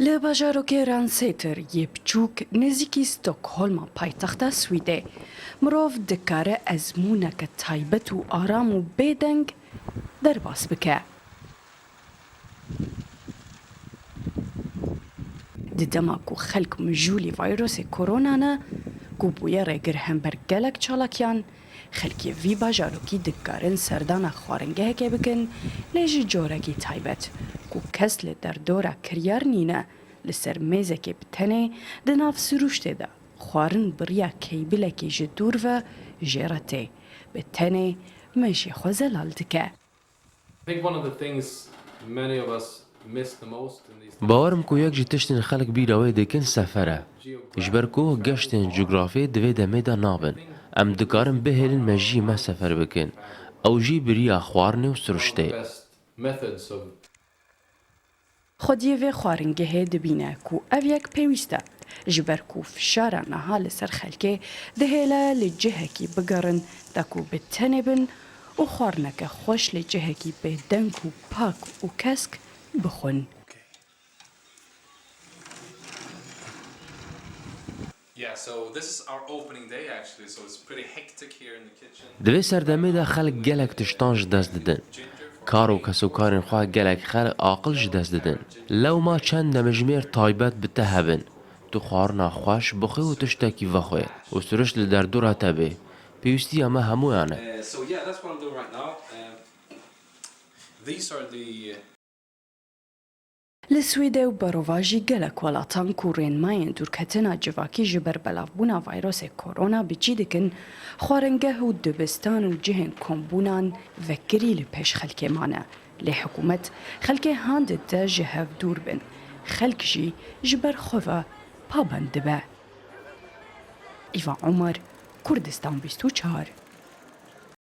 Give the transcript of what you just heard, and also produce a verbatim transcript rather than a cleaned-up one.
Li bajarokê Ranseter yê biçûk nêzîkî Stockholma paytexta Swîdê, mirov dikare ezmûneke taybet û aram û bêdeng derbas bike. Di dema ku xelk mijûlî vayrosê korona ne, ku bûye rêgir hember gelek çalakiyan, xelkê vî bajarokî dikarin serdana xwaringehekê bikin, lê ji corekî taybet, ku kes li derdora kiryar nîne, li ser mêzekê bi tenê di nav siruştê de xwarin bi riya keybilekê ji dûr ve jê re tê, bi tenê meşê xwe zelal dike. I think one of the things many of us miss the most in these Bawerim ku yek ji tiştên xelk bîra wê dikin sefer e. Ji ber ku geştên cografyê di vê demê de nabin. Em dikarin bihêlin mejiyê me sefer bikin. Ew jî bi riya xwarinê û siruştê. Best methods of Xwediyê vê xwaringehê dibîne ku ev yek pêwîst e, ji ber ku fişara niha li ser xelkê dihêle li cihekî bigerin de ku bi tenê bin û xwarineke xweş li cihekî bêdeng û pak û kesk bixwin. Yeah, so this is our opening day actually, so it's pretty hectic here in the kitchen. Di vê serdemê de xelk gelek tiştan ji dest didin. Kar û kesûkarên xwe gelek xelk aqil ji dest didin. Lewma çend demjimêr taybet bi te hebin. Tu xwarina xweş bixwe û tiştekî vexwe û sirişt li derdora te bê. Pêwîstiya me hemûyan e. Uh, so yeah, that's what I'm doing right now. Um, these are the Li Swîdê û berovajî gelek welatan ku rênmayên dûrketina civakî ji ber belavbûna vayrosê korona bi cî dikin, xwaringeh û dibistan û cihên kombûnan vekirî li pêş xelkê mane. Lê hikûmet xelkê han dide ji hev dûr bin. Xelk jî ji ber xwe ve pabend dibe. Îva Omer, Kurdistan bîst û çar.